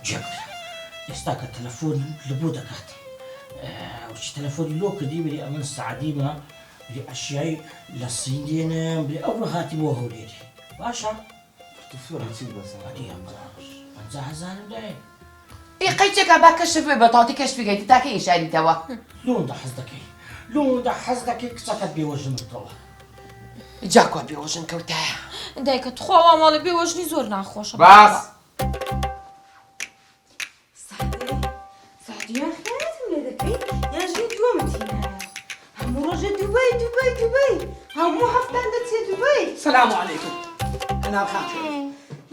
گوێ بگرە ئێستا کە تەلەفۆنم لە بۆ دەکات وچی تەلەفۆنی لۆ کردی بری ئەمن سەعدیمە بری ئەشیای لە سین دێنم بری ئەوڕۆ هاتی بۆ هەولێری باشە 50 هەزارم دایێ. ئێ قەیچەکە با کەشف بێ بەتاڵتی کەشفی کەیت تا کەی ئیشاریتەوە. لۆندە حەز دەکەی لۆندە حەز دەکەی کچەکەت بێوەژن بکەوە. جا کوا بێوەژن کەوتایە. دایکە تخوا وا ماڵێ بێوەژنی زۆر ناخۆشە. باس. سەعدی سەعدی یان خیانەتم لێ دەکەی یان ژنی دووەمت هینایە هەموو ڕۆژێ دوبەی دوبەی دوبەی هەموو هەفتان دەچێ دوبەی. سلام علیکم هەنار خان چۆنی؟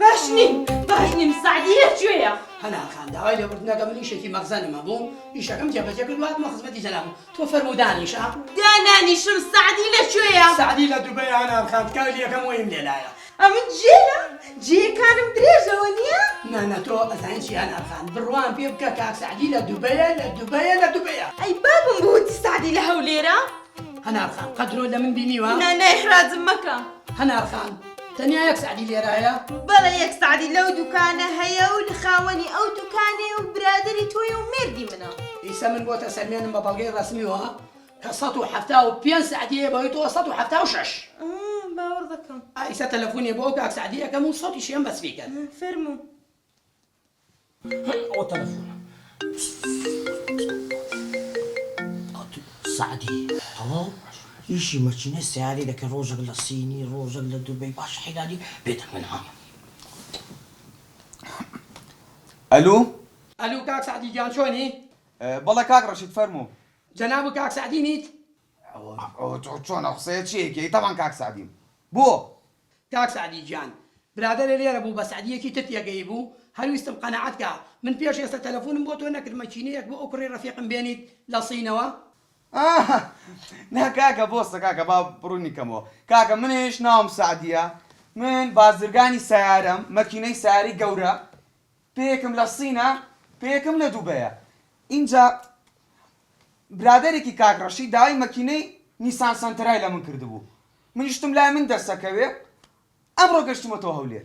باش نیم باش نیم سەعدی لە کوێیە؟ هەنار خان داوای لێبوردن دەکەم من ئیشێکی مەخزەنم هەبوو ئیشەکەم جێبەجێ کرد و هاتمە خزمەتی جەنابم تۆ فەرموو دانیشە. دانانیشم سەعدی لە کوێیە؟ سەعدی لە دوبەیە هەنار خان تکای لێکەم وەیم لێلایە. ئەمن جێلم جێیەکانم درێژە وەنیە؟ نا نا تۆ ئەزانی چی هەنار خان بڕوام پێ بکە کاک سەعدی لە دوبەیە لە دوبەیە لە دوبەیە. ئەی بابم بوتی سەعدی لە هەولێرە؟ هەنار خان قەت درۆت لە من بینیوە؟ نا نا ئیحراجم مەکە. هەنار خان تەنیا یەک سەعدی لێرە هەیە؟ بەڵێ یەک سەعدی لەو دوکانە هەیە و خاوەنی ئەو دوکانەیە و برادەری تۆیە و مێردی منە. ئیسە من بۆتە سەلمێنم بە بەڵگەی ڕەسمیوە کە 175 سەعدی هەیە بەهۆی تۆوە 176. باوەڕ دەکەم. ئا ئیسە تەلەفونێ بۆ ئەو کاک سەعدی ئەکەم و سەوتیشی ئەم بە سپیکەر. فەرموو. ئەوە تەلەفونە. سەعدی تەواو ئیشی مەکینەی سەیارەی دەکەی ڕۆژێک لە سینی ڕۆژێک لە دوبەی باش حەیرانی بێدەنگ من عامم. ئەلو. ئەلو کاک سەعدی گیان چۆنی؟ بەڵێ کاک ڕەشید فەرموو. جەنابت کاک سەعدی نیت؟ ئەوە چۆن ئەو قسەیە چیە کەی تەبعەن کاک سەعدیم بۆ؟ کاک سەعدی گیان برادەرێ لێرە بوو بە سەعدیەکی تر تێگەیی بوو هەر ویستم قەناعەت کا من پێش ئێستا تەلەفونم بۆ تۆ نەکرد مەکینەیەک بۆ ئەو کوڕەی ڕەفیقم بێنیت لە سینەوە؟ ئاه نا کاکە بۆستە کاکە با ڕوونی کەمەوە کاکە منیش ناوم سەعدیە من بازرگانی سەیارەم مەکینەی سەیارەی گەورە پێیەکم لە سینە پێیەکم لە دوبەیە ئینجا برادەرێکی کاک ڕەشید داوای مەکینەی نیسان سەنتەرای لە من کردبوو منیش وتم لای من دەسەکەوێ ئەمڕۆ گەشتومەتەوە هەولێر.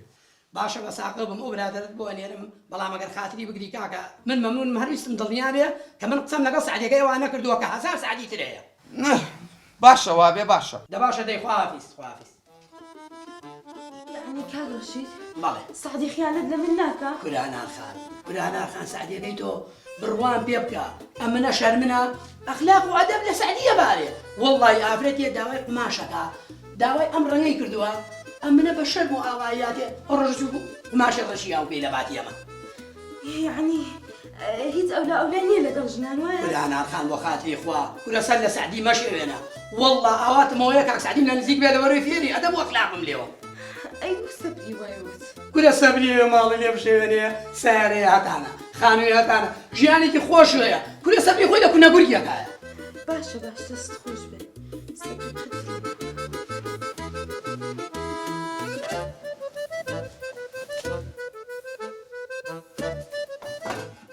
باشە بەس ئاقڵ بم ئەو برادەرەت بۆ ئەنێرم بەڵام ئەگەر خاتری بگری کاکە من مەمنونم هەر ویستم دڵنیا بێ کە من قسەم لەگەڵ سەعدیەکەی ئەوان نەکردووە کە هەزار سەعدی تر هەیە. باشە وابێ باشە. دە باشە دەی خواحافیز خواحافیز. یەعنی کاک ڕەشید بەڵێ. سەعدی خیانەت لە من ناکا؟ کورە هەنار خان کورە هەنار خان سەعدیەکەی تۆ بڕوام پێ بکە ئەمنە شەرمنە ئەخلاق و ئەدەب لە سەعدیە بارێ وەڵڵاهی ئافرەتێ داوای قوماشەکا داوای ئەم ڕەنگەی کردووە ئەمنە بە شەرم و ئاواییاتێ ڕۆژ چوو قوماشی ڕەشی ئاو پێی لە باتی ئەمە. یەعنی هیچ ئەولا ئەولای نیە لەگەڵ ژنان وایە؟ کورە هەنار خان بۆ خاتری خوا کورە سەر لە سەعدی مەشێوێنە وەڵڵا ئاواتم ئەوەیە کاک سەعدیم لە نزیک بێ لەبەرەوەی فێری ئەدەب و ئەخلاقم لێوە. ئەی بۆ سەبری وای وت؟ کورە سەبری ئەوێ ماڵی لێ بشێوێنێ سەیارەی هەتانە خانووی هەتانە ژیانێکی خۆش هەیە کورە سەبری خۆی لە کونە گورگێکایە. باشە باش دەست خۆش بێ.